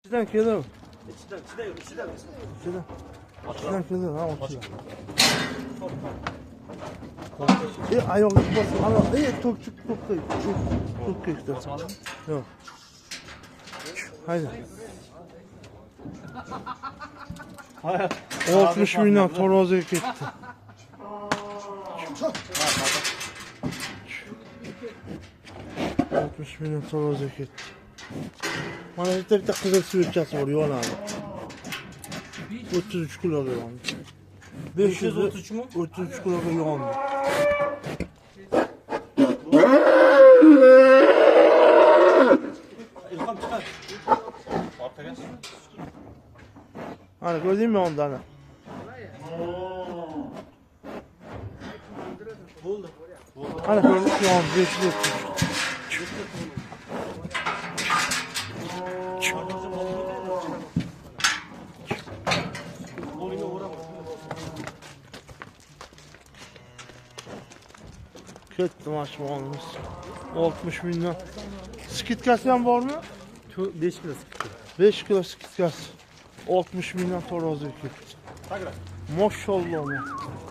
Ichidan keladi. Ichidan, ichida yo'q, ichida. Ichidan. Ichidan keladi, ha, ichidan. Oyog'iga bosib, ana, tok chiqib to'xta. Tok ketdi. Yo'q. Hayda. 60 mingdan taroziga ketdi. 60 mingdan taroziga ketdi. Mana bitta qizil suvchasi bor, yonadi. 33 kiloga yondi. 533 mi? 33 kiloga yondi. İlham çıkar. Ortaga. Ana ko'rdingmi yondi ana. Bo'ldi. Ana ko'rdingmi yondi 533. Ketdi mana shu molimiz. 60 mingdan. Skidkasi ham bormi? 5 kilo sıkıntı. 5 kilo skidkasi. 60 mingdan taroziga ketdi. Mashalloh.